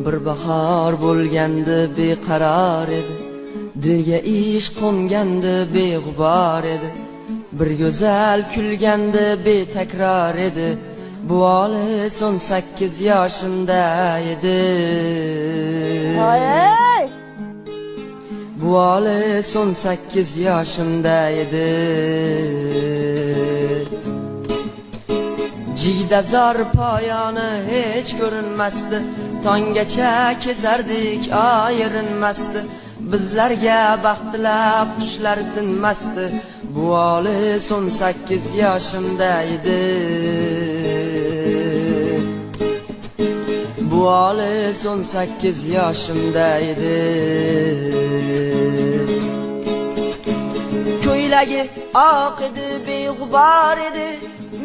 Bir bahor bo'lgandi beqaror edi, dilga ishq qo'ngandi beg'ubor edi. Bir go'zal kulgandi betakror edi, bu olis 18 yoshimda edi. Voy! Bu olis 18 yoshimda edi. Jigdazor poyoni hech ko'rinmasdi, tonggacha kezardik ayrinmasdi. Bizlarga baxt tilab qushlar tinmasdi, bu olis 18 yoshimda edi. Bu olis 18 yoshimda edi. Ko'ylagi oq edi, beg'ubor edi,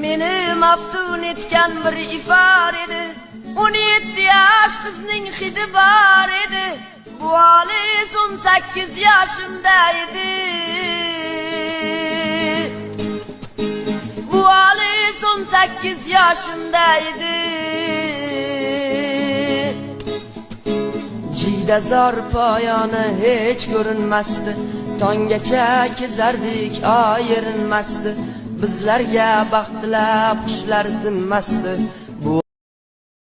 meni maftun etgan bir ifor edi. 17 yosh qizning hidi bor edi, bu olis 18 yoshimda edi. Bu olis 18 yoshimda edi. Jigdazor poyoni hech ko'rinmasdi, tonggacha kezardik ayrinmasdi. Bizlarga baxt tilab qushlar tinmasdi,